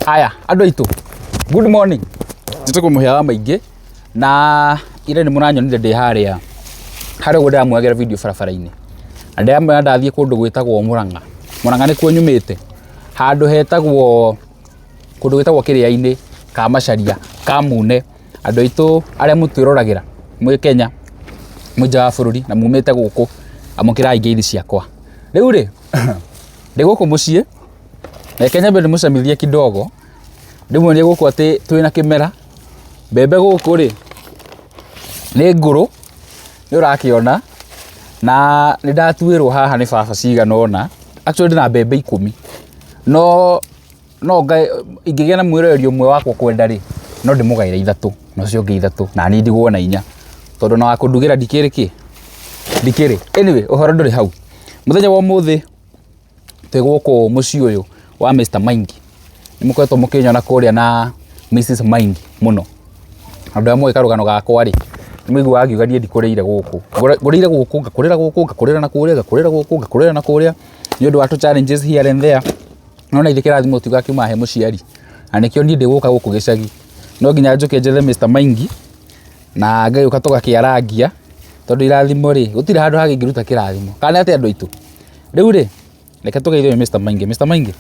Aya, andũ aitũ, good morning. Njĩtagwo Mũhĩa wa Maingĩ na ira nĩ mũranyonire ndĩ harĩa harĩa ũguo ndĩramuoyagĩra video barabara-inĩ. Na ndĩramwĩra ndathiĩ kũndũ gwĩtagwo Mũrang'a. Mũrang'a nĩkuo nyumĩte, handũ hetagwo kũndũ gwĩtagwo Kĩrĩa-inĩ ka Macharia ka Mune. Andũ aitũ arĩa mũtwĩroragĩra mwĩ Kenya, mwĩ nja wa bũrũri na mumĩte gũkũ, amũkĩrai ngeithi ciakwa. Rĩu rĩ, ndĩ gũkũ mũciĩ, reke nyambe ndĩmũcamithie kidogo, ndĩmuonie gũkũ atĩ twĩna kĩmera, mbembe gũkũ rĩ, nĩ ngũrũ, nĩ ũrakĩona, na nĩ ndatuĩrwo haha nĩ baba cigana ũna, actually ndĩna mbembe 10, no no ingĩgĩa na mwĩroreri ũmwe wakwa kwenda rĩ, no ndĩmũgaĩre ithatũ na ũcio ũngĩ ithatũ na niĩ ndigwo na inya, tondũ ona wa kũndugĩra ndikĩrĩ kĩ, ndikĩrĩ. Anyway, ũhoro ndũrĩ hau. Mũthenya wa ũmũthĩ twĩ gũkũ mũciĩ ũyũ wa Mr Maingi. Nĩ mũkoretwo mũkĩnyona kũrĩa na Mrs Maingi mũno. Andũ arĩa moĩ karũgano gakwa rĩ, nĩ mũiguaga ngiuga niĩ ndikũrĩire gũkũ. Ngũrĩire gũkũ, ngakũrĩra gũkũ, ngakũrĩra na kũrĩa, ngakũrĩra gũkũ, ngakũrĩra na kũrĩa, nĩ ũndũ wa tũ challenges here and there. No na ithe kĩrathimo tiugaga kiumaga he mũciari. Na nĩkĩo niĩ ndĩgũka gũkũ gĩcagi. No nginya njũke njethe Mr Maingi, na ngagĩũka tũgakĩarangia, tondũ irathimo rĩ, gũtirĩ handũ hangĩ ingĩruta kĩrathimo. Kana nĩ atĩa andũ aitũ? Rĩu rĩ, reke tũgeithie Mr Maingi. Mr Maingi,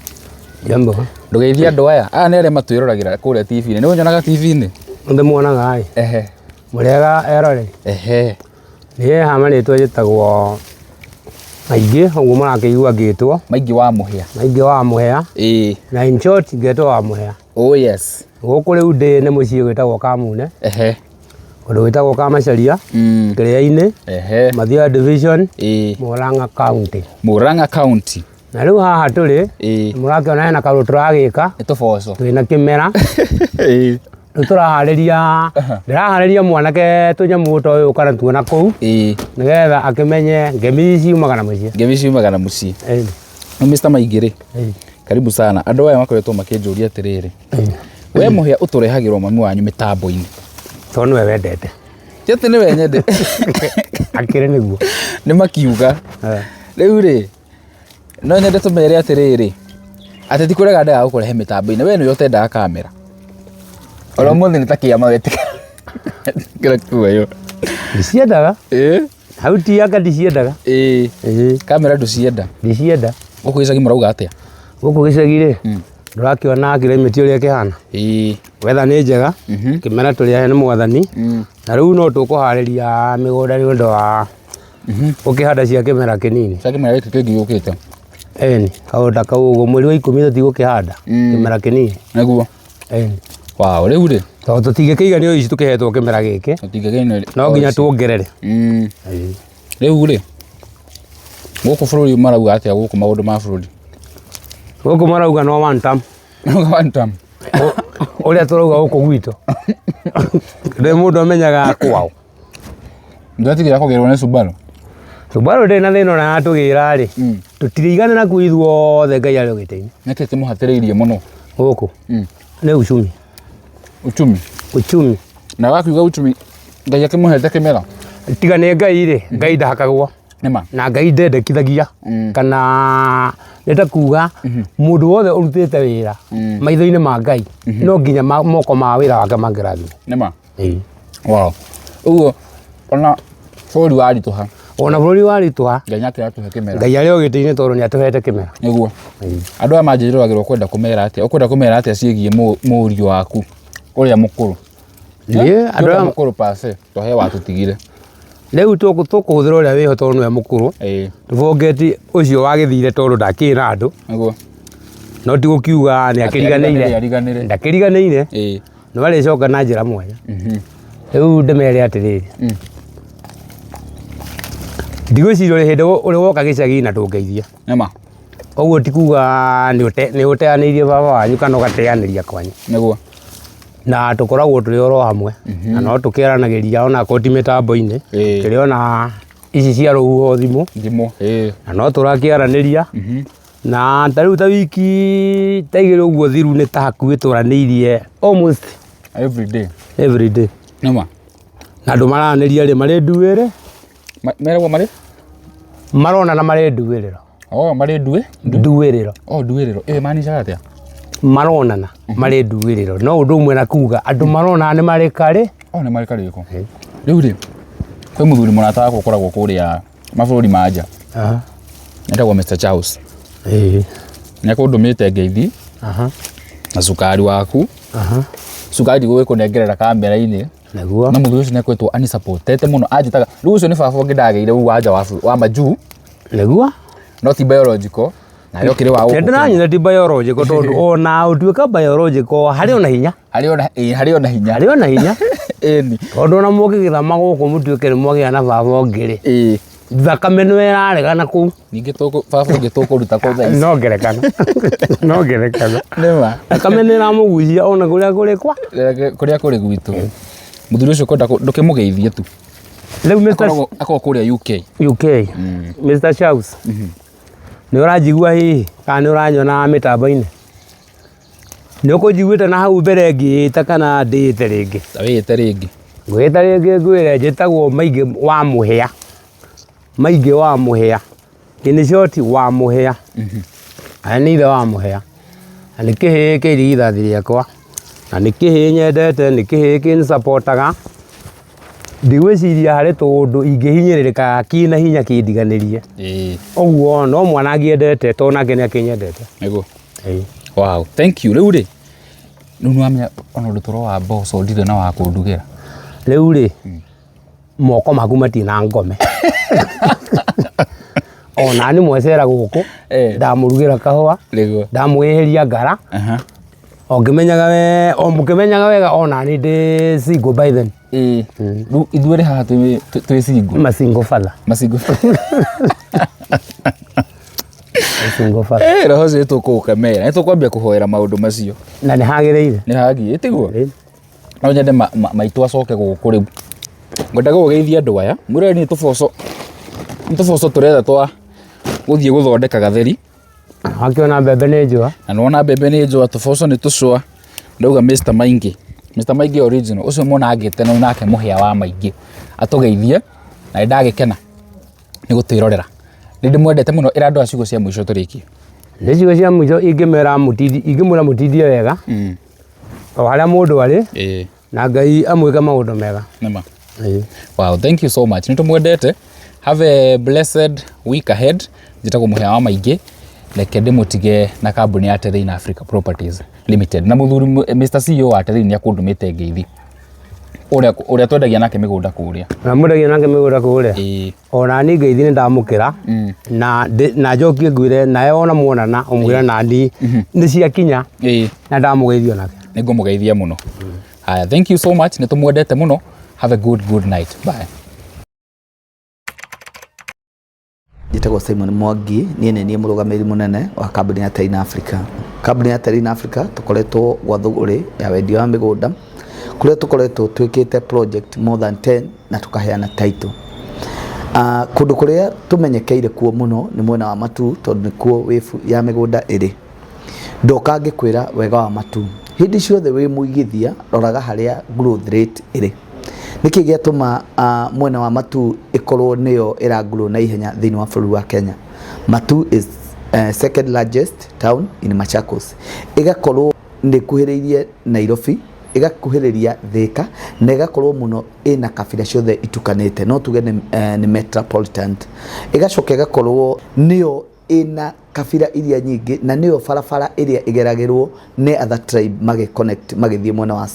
Jambo. ndũgeithie andũ aya. Aya nĩ arĩa matwĩroragĩra kũrĩa TV-inĩ. Nĩ ũnyonaga TV-inĩ? Ndĩmuonaga ĩ. Ehe. Mũrĩega eroreri. Ehe. Niĩ ha marĩtwa njĩtagwo Maingĩ, ũguo mũrakĩigua ngĩtwo. Maingĩ wa Mũhĩa. Maingĩ wa Mũhĩa. Ĩĩ. Na in short ngetwo wa Mũhĩa. Oh yes. Gũkũ rĩu ndĩ nĩ mũciĩ wĩtagwo Kamune. Ehe. Kũndũ gwĩtagwo Kamacharia. Kĩrĩa-inĩ. Ehe. Mathioya division. Ĩĩ. Murang'a County. Murang'a County. Na rĩu haha tũrĩ, Ĩĩ. mũrakĩona hena kaũndũ tũragĩka, Nĩ tũboco. twĩna kĩmera. Ĩĩ. Rĩu tũraharĩria, ndĩraharĩria mwanake tũnyamũ ta ũyũ kana tuo na kũu, Ĩĩ. nĩgetha akĩmenye ngemi ici ciumaga na mũciĩ. Ngemi ciumaga na mũciĩ. Ĩĩ. No Mr Maingĩ rĩ, Ĩĩ. karibu sana. Andũ aya makoretwo makĩnjũria atĩrĩrĩ, we Mũhĩa ũtũrehagĩrwo mami wanyu mĩtambo-inĩ. Tondũ nĩwe wendete. Ti atĩ nĩwe nyende. Akĩrĩ nĩguo. Nĩ makiuga. Rĩu rĩ, no nyende tũmere atĩrĩrĩ, atĩ ti kũrega ndendaga gũkũrehe mĩtambo-inĩ, we nĩwe ũtendaga kamera. Ona ũmũthĩ nĩ ta kĩama wetĩkĩra kuoywo. Ndiciendaga. Ĩĩ. Hau ti anga ndiciendaga. Ĩĩ. Ĩĩ. Kamera ndũcienda. Ndicienda. Gũkũ gĩcagi mũrauga atĩa? Gũkũ gĩcagi rĩ, ndũrakĩona climate ũrĩa ĩkĩhana. Ĩĩ. Weather nĩ njega, kĩmera tũrĩ ahe nĩ mwathani, na rĩu no tũkũharĩria mĩgũnda nĩ ũndũ wa Ũkĩhanda cia kĩmera kĩnini. Cia kĩmera gĩkĩ kĩngĩ gĩũkĩte. Ĩni, kaũndũ ta kau ũguo mweri wa ikũmi tũtigũkĩhanda kĩmera kĩnini. Nĩguo. Ĩni. Wow, rĩu rĩ. Tondũ tũtingĩkĩiganio ici tũkĩhetwo kĩmera gĩkĩ. Tũtingĩkĩiganio. No nginya tuongerere. Rĩu rĩ, gũkũ bũrũri marauga atĩa gũkũ maũndũ ma bũrũri? Gũkũ marauga no one term. One term. Ũrĩa tũrauga gũkũ gwitũ. Ndĩ mũndũ amenyaga kwao. Ndwatigĩra kũgĩrwo nĩ Subaru? Subaru ndĩrĩ na thĩna ona yatũgĩra rĩ, tũtirĩiganĩra kuo ithuothe Ngai arĩ o gĩtĩ-inĩ. Nĩkĩ kĩmũhatĩrĩirie mũno? Gũkũ nĩ uchumi. Uchumi? Uchumi. Na wakiuga uchumi, Ngai akĩmũhete kĩmera? Tiga nĩ Ngai rĩ, Ngai ndahakagwo. Nĩma. Na Ngai ndendekithagia kana nĩ ta kuga mũndũ wothe ũrutĩte wĩra maitho-inĩ ma Ngai no nginya moko ma wĩra wake mangĩrathimwo. Nĩma. Ĩĩ. Wow. Ũguo ona bũrũri waritũha. Ona bũrũri waritũha. Ngai nake atũhe kĩmera. Ngai arĩ o gĩtĩ-inĩ tondũ nĩ atũhete kĩmera. Nĩguo. Andũ aya manjĩroragĩra ũkwenda kũmera atĩa? Ũkwenda kũmera atĩa ciĩgiĩ mũriũ waku ũrĩa mũkũrũ? Niĩ andũ aya mũkũrũ pase to he watũtigire. Rĩu tũkũhũthĩra ũrĩa wĩho tondũ nĩwe mũkũrũ. Ĩĩ. Tũbongeti ũcio wagĩthire tondũ ndakĩrĩ na andũ. Nĩguo. No ti gũkiuga nĩ akĩriganĩire. Ariganĩire. Ndakĩriganĩire. Ĩĩ. Nĩ marĩcoka na njĩra mwanya. Rĩu ndĩmere atĩrĩrĩ. Ndigwĩciria ũrĩ hĩndĩ ũrĩ woka gĩcagi na ndũngeithia. Nĩma. Ũguo ti kuga nĩ ũteanĩirie baba wanyu kana ũgateanĩria kwanyu. Nĩguo. Na tũkoragwo tũrĩ oro hamwe. Na no tũkĩaranagĩria ona akorwo ti mĩtambo-inĩ. Ĩĩ. Tũrĩ ona ici cia rũhuho thimũ. Thimũ. Ĩĩ. Na no tũrakĩaranĩria. Na ta rĩu ta wiki ta igĩrĩ ũguo thiru nĩ ta hakuhĩ twaranĩirie almost Every day. every day. Nĩma. Na andũ maranĩria rĩ marĩ nduĩrĩ. Meragwo marĩ? Maronana marĩ nduĩrĩro. Oh, marĩ nduĩ? Nduĩrĩro. Oh, nduĩrĩro. Ĩĩ maanishaga atĩa? Maronana. Marĩ nduĩrĩro no ũndũ ũmwe na kuga andũ marona nĩ marĩ karĩ. O nĩ marĩ karĩko. Rĩu rĩ, kwĩ mũthuri mũrata wakwa ũkoragwo kũrĩa mabũrũri ma nja, etagwo Mr Charles. Nĩ akũndũmĩte ngeithi na cukari waku. Cukari ndigũgĩkũnengerera kamera-inĩ. Nĩguo. Na mũthuri ũcio nĩ akoretwo anisupportete mũno, anjĩtaga rĩu ũcio nĩ baba ũngĩ ndagĩire rĩu wa nja wa majuu. No ti biological na rĩo kĩrĩ wa gũkũ. Ndĩranyita ti biological tondũ ona ũtuĩka biological harĩ ona hinya. Harĩ ona, ĩĩ, harĩ ona hinya. Harĩ ona hinya. Ĩni. Tondũ ona mũngĩgĩthama gũkũ mũtuĩke nĩ mwagĩa na baba ũngĩ rĩ, thakame nĩyo ĩraregana kũu. Ningĩ baba ũngĩ tũkũruta kũ thaa ici? No ngerekano, no ngerekano. Nĩma. Thakame nĩ ĩramũgucia ona kũrĩa kũrĩ kwa kũrĩa kũrĩ gwitũ. Mũthuri ũcio kwenda ndũkĩmũgeithie tu. Rĩu Mr. Akoragwo kũrĩa UK. UK. Mr. Charles, nĩ ũranjigua hihi kana nĩ ũranyona mĩtambo-inĩ? Nĩ ũkũnjiguĩte na hau mbere ngĩĩta kana ndĩĩte rĩngĩ? Ta wĩĩte rĩngĩ. Ngwĩta rĩngĩ ngwĩre njĩtagwo Maingĩ wa Mũhĩa. Maingĩ wa Mũhĩa. In short wa Mũhĩa. Na nĩ ithe wa Mũhĩa. Na nĩ kĩhĩĩ kĩa irigithathi rĩakwa. Na nĩ kĩhĩĩ nyendete, nĩ kĩhĩĩ kĩnsapotaga. Ndigwĩciria harĩ tũũndũ ingĩhinyĩrĩrĩka kĩna hinya kĩndiganĩrie. Ũguo no mwana ngĩendete tondũ nake nĩ akĩnyendete. Nĩguo. Wow, thank you. Rĩu rĩ, rĩu nĩwamenya ona ũndũ tũro wa mboco ndirĩ na wa kũndugĩra. Rĩu rĩ, moko maku matirĩ na ngome. Ona niĩ mwecera gũkũ, ndamũrugĩra kahũa, Nĩguo. ndamwĩhĩria ngara, o ngĩmenyaga we, o mũkĩmenyaga wega ona niĩ ndĩ single by then. Rĩu ithuerĩ haha twĩ single. Ma single father. Ma single. Single father. Roho ũcio nĩtũkũũkemera, nĩtũkwambia kũhoera maũndũ macio. Na nĩ hagĩrĩire. Nĩ hagĩrĩire, tiguo? No nyende maitũ acoke gũkũ rĩu. Ngwenda gũgũgeithia andũ aya, mwĩrore nĩ tũboco, nĩ tũboco tũretha twa gũthiĩ gũthondeka gatheri. Wakĩona mbembe nĩ njũa. Na nĩwona mbembe nĩ njũa, tũboco nĩ tũcũa. Ndauga Mr Maingĩ, Mr Maingĩ original, ũcio mwona angĩte na nake mũhĩa wa Maingĩ. Atũgeithie, na nĩndagĩkena nĩ gũtwĩrorera. Nĩ ndĩmwendete mũno, ĩra andũ aya ciugo cia mũico tũrĩkie. Nĩ ciugo cia mũico ingĩmera ingĩmwĩra mũtindie wega, o harĩa mũndũ arĩ, na Ngai amwĩke maũndũ mega. Nĩma. Wow, thank you so much. Nĩ tũmwendete. Have a blessed week ahead. Njĩtagwo Mũhĩa wa Maingĩ. Reke ndĩmũtige na kambuni ya Terrain Africa Properties Limited. Na mũthuri Mr CEO wa Terrain nĩ akũndũmĩte ngeithi. Ũrĩa twendagia nake mĩgũnda kũrĩa. Ũrĩa mwendagia nake mĩgũnda kũrĩa? Ona niĩ ngeithi nĩ ndamũkĩra na njokie ngwĩre nawe ona muonana ũmwĩre nani nĩ ciakinya na ndamũgeithia onake. Nĩ ngũmũgeithia mũno. Haya, thank you so much. Nĩ tũmwendete mũno. Have a good, good night. Bye. Njĩtagwo Simon Mwangi, niĩ nĩ niĩ mũrũgamĩrĩri mũnene wa kambuni ya Terrain Africa. Kambuni ya Terrain Africa tũkoretwo gwa thũgũrĩ ya wendia wa mĩgũnda, kũrĩa tũkoretwo twĩkĩte project more than 10 na tũkaheana title. Kũndũ kũrĩa tũmenyekeire kuo mũno nĩ mwena wa Matuu tondũ nĩkuo wĩbu ya mĩgũnda ĩrĩ. Ndoka ngĩkwĩra wega wa Matuu, hĩndĩ ciothe wĩ mũigithia roraga harĩa growth rate ĩrĩ. Nĩkĩ gĩatũma mwena wa Matuu ĩkorwo nĩyo ĩra grow na ihenya thĩinĩ wa bũrũri wa Kenya? Matuu is second largest town in Machakos. Ĩgakorwo nĩ ĩkuhĩrĩirie Nairobi, ĩgakuhĩrĩria Thika na ĩgakorwo mũno ĩna kabira ciothe itukanĩte, no tuge nĩ metropolitan. Ĩgacoka ĩgakorwo nĩyo ĩna kabira iria nyingĩ na nĩyo barabara ĩrĩa ĩgeragĩrwo nĩ other tribe magĩ connect magĩthiĩ mwena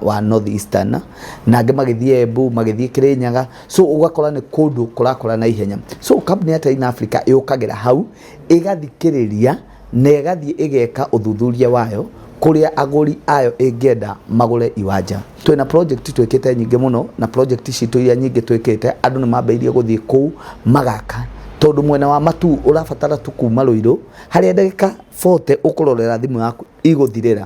wa North Eastern na angĩ magĩthiĩ Embu, magĩthiĩ Kĩrĩnyaga, so ũgakora nĩ kũndũ kũrakũra na ihenya. So kambuni ya Terrain Africa yũkagĩra hau ĩgathikĩrĩria na ĩgathiĩ ĩgeka ũthuthuria wayo kũrĩa agũri ayo ĩngĩenda magũre iwanja. Twĩna project twĩkĩte nyingĩ mũno na project citũ iria nyingĩ twĩkĩte andũ nĩ mambĩrĩirie gũthiĩ kũu magaka tondũ mwena wa Matuu ũrabatara tu kuma Ruiru harĩa ndagĩka 40 ũkũrorera thimũ yaku igũthirĩra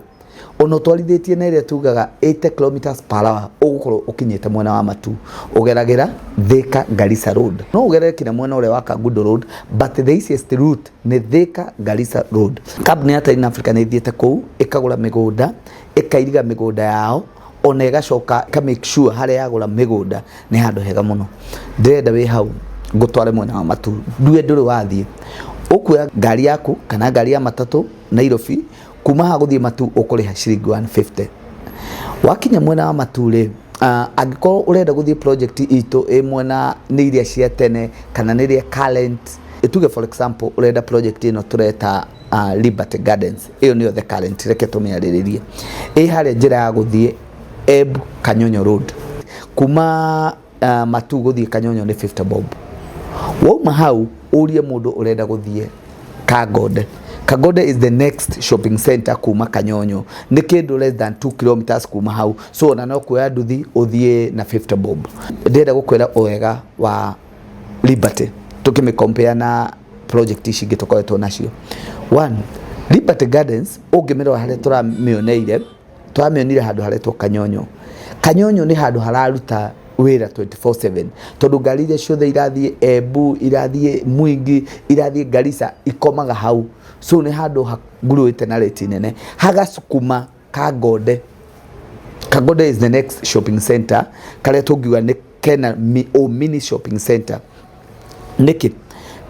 ona ũtwarithĩtie na ĩrĩa tugaga 80 kilometers per hour ũgũkorwo ũkinyĩte mwena wa Matuu. Ũgeragĩra Thika Garissa Road, no ũgerere kinya mwena ũrĩa wa Kangundo Road, but the easiest route nĩ Thika Garissa Road. Kambuni ya Terrain Africa nĩ ĩthiĩte kũu ĩkagũra mĩgũnda, ĩkairiga mĩgũnda yao ona ĩgacoka ĩka make sure harĩa yagũra mĩgũnda nĩ handũ hega mũno. Ndĩrenda wĩ hau ngũtware mwena wa Matuu, ndue ndũrĩ wathiĩ, ũkuoya ngari yaku kana ngari ya matatũ Nairobi. Kuma haha gũthiĩ Matu ũkũrĩha ciringi 150. Wakinya mwena wa Matu rĩ, angĩkorwo ũrenda gũthiĩ project itũ ĩ mwena nĩ iria cia tene kana nĩ iria current, tuge for example ũrenda project ĩno tũreta Liberty Gardens, ĩyo nĩyo the current, reke tũmĩarĩrĩrie. Ĩ harĩa njĩra ya gũthiĩ Embu Kanyonyo Road, kuma Matu gũthiĩ Kanyonyo nĩ 50 bob. Wauma hau ũrie mũndũ ũrenda gũthiĩ Kangonde. Kangonde is the next shopping center kuma Kanyonyo, nĩ kĩndũ less than 2 kilometers kuma hau, so ona no kuoya nduthi ũthiĩ na 50 bob. Ndĩrenda gũkwĩra wega wa Liberty tũkĩmĩ compare na project ici ingĩ tũkoretwo nacio. One, Liberty Gardens ũngĩmĩrora harĩa tũramĩoneire, tũramĩonire handũ haretwo Kanyonyo. Kanyonyo nĩ handũ hararuta wĩra 24/7, tondũ ngari iria ciothe irathiĩ Embu, irathiĩ Mwingi, irathiĩ Garissa ikomaga hau. So nĩ handũ haguruĩte na rate nene. Hagasukuma Kangonde. Kangonde is the next shopping center karĩa tũngiuga nĩ kena o mini shopping center. Nĩkĩ?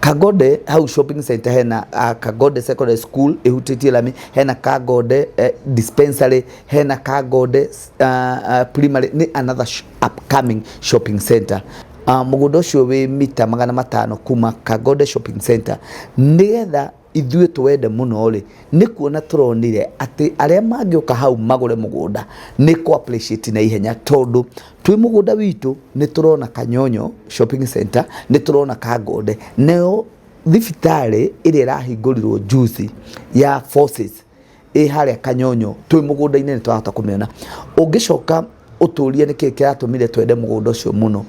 Kangonde hau shopping center hena Kangonde Secondary School ĩhutĩtie lami, hena Kangonde dispensary, hena Kangonde primary, nĩ another upcoming shopping center. Mũgũnda ũcio wĩ mita 500 kuma Kangonde shopping center. Nĩgetha ithuĩ tũwende mũno rĩ, nĩ kuona tũronire atĩ arĩa mangĩũka hau magũre mũgũnda nĩ kũ appreciate na ihenya, tondũ twĩ mũgũnda witũ nĩ tũrona Kanyonyo shopping center, nĩ tũrona Kangonde, nayo thibitarĩ ĩrĩa ĩrahingũrirwo juzi ya Forces ĩ harĩa Kanyonyo, twĩ mũgũnda-inĩ nĩ tũrahota kũmĩona. Ũngĩcoka ũtũrie nĩkĩ kĩratũmire twende mũgũnda ũcio mũno,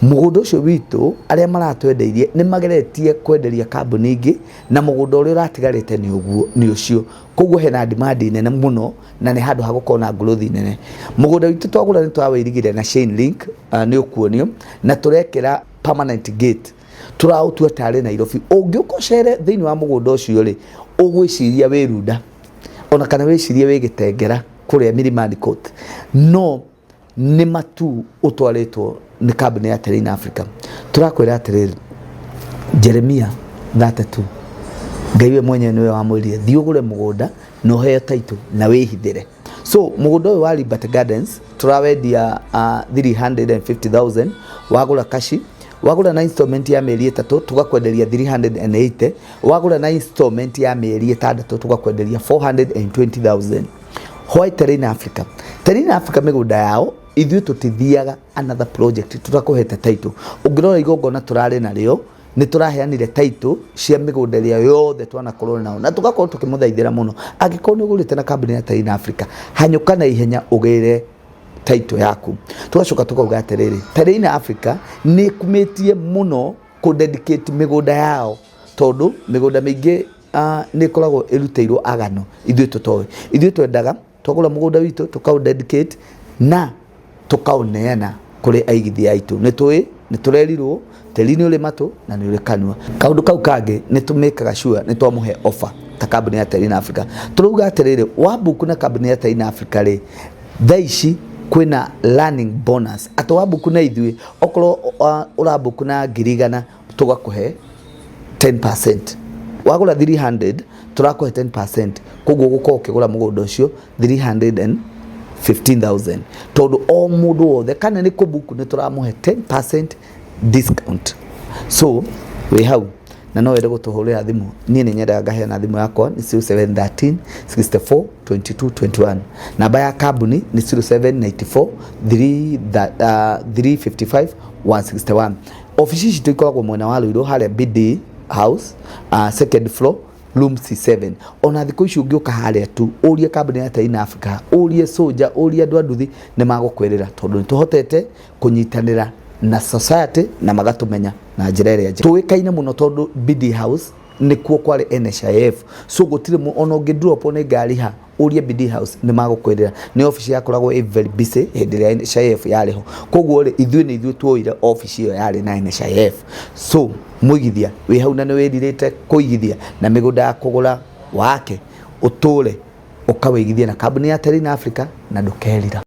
mũgũnda ũcio witũ arĩa maratwendeirie nĩ mageretie kwenderia kambuni ingĩ, na mũgũnda ũrĩa ũratigarĩte nĩ ũguo nĩ ũcio, koguo hena demand nene mũno na nĩ handũ hagũkorwo na growth nene. Mũgũnda witũ twagũra nĩ tũrawĩirigĩra na chain link, nĩ ũkuonio, na tũrekĩra permanent gate, tũraũtua tarĩ Nairobi. Ũngĩũka ũcere thĩinĩ wa mũgũnda ũcio rĩ, ũgwĩciria wĩ Runda ona kana wĩcirie wĩ Gĩtengera kũrĩa Milimani Court, no nĩ Matu ũtwarĩtwo nĩ kambuni ya Terrain Africa. Tũrakwĩra atĩrĩrĩ, Jeremia 32, Ngai we mwenyewe nĩwe wamwĩrire thiĩ ũgũre mũgũnda na ũheo title na wĩhithĩre. So mũgũnda ũyũ wa Liberty Gardens tũrawendia 350,000 wagũra kashi, wagũra na installment ya mĩeri 3 tũgakwenderia 380, wagũra na installment ya mĩeri 6 tũgakwenderia 420,000. Why Terrain Africa? Terrain Africa mĩgũnda yao ithuĩ tũtithiaga another project tũtakũhete title. Ũngĩrora igongona tũrarĩ narĩo, nĩ tũraheanire title cia mĩgũnda ĩrĩa yothe twanakorwo nao na tũgakorwo tũkĩmũthaithĩra mũno. Angĩkorwo nĩ ũgũrĩte na kambuni ya Terrain Africa, hanyũka na ihenya ũgĩre title yaku. Tũgacoka tũkauga atĩrĩrĩ, Terrain Africa nĩ ĩkumĩtie mũno kũ dedicate mĩgũnda yao, tondũ mĩgũnda mĩingĩ nĩ ĩkoragwo ĩrutĩirwo agano, ithuĩ tũtoĩ. Ithuĩ twendaga twagũra mũgũnda witũ tũkaũ dedicate na tũkaũneana kũrĩ aigithia aitũ. Nĩ tũĩ nĩ tũrerirwo tĩri nĩ ũrĩ matũ na nĩ ũrĩ kanua. Kaũndũ kau kangĩ nĩ tũmĩkaga sure nĩ twamũhe offer ta kambuni ya Terrain Africa. Tũrauga atĩrĩrĩ, wabuku na kambuni ya Terrain Africa rĩ, thaa ici kwĩna learning bonus, atĩ wabuku na ithuĩ okorwo ũrabuku na 100,000 tũgakũhe 10%, wagũra 300 tũrakũhe 10%, koguo ũgũkorwo ũkĩgũra mũgũnda ũcio 315,000, tondũ o mũndũ wothe kana nĩ kũbuku nĩ tũramũhe 10% discount. So wĩ hau na no wende gũtũhũrĩra thimũ, niĩ nĩ nyendaga ngaheana thimũ yakwa nĩ 0713 64 22 21. Namba ya kambuni nĩ 0794 355 161. Obici citũ ikoragwo mwena wa Ruiru harĩa BD House, second floor, room C7. Ona thikũ ici ũngĩũka harĩa tu ũrie kambuni ya Terrain Africa, ũrie soja, ũrie andũ a nduthi, nĩ magũkwĩrĩra, tondũ nĩ tũhotete kũnyitanĩra na society na magatũmenya na njĩra ĩrĩa njega. Tũĩkaine mũno tondũ BD House nĩkuo kwarĩ NHIF, so gũtirĩ ona ũngĩ drop nĩ ngari ha, ũrie BD House nĩ magũkwĩrĩra. Nĩ obici yakoragwo ĩ very busy hĩndĩ ĩrĩa NHIF yarĩ ho, koguo rĩ ithuĩ nĩ ithuĩ tuoire obici ĩyo yarĩ na NHIF. So mũigithia wĩ hau na nĩ wĩrirĩte kũigithia na mĩgũnda ya kũgũra wake ũtũre ũkawĩigithia na kambuni ya Terrain Africa na ndũkerira.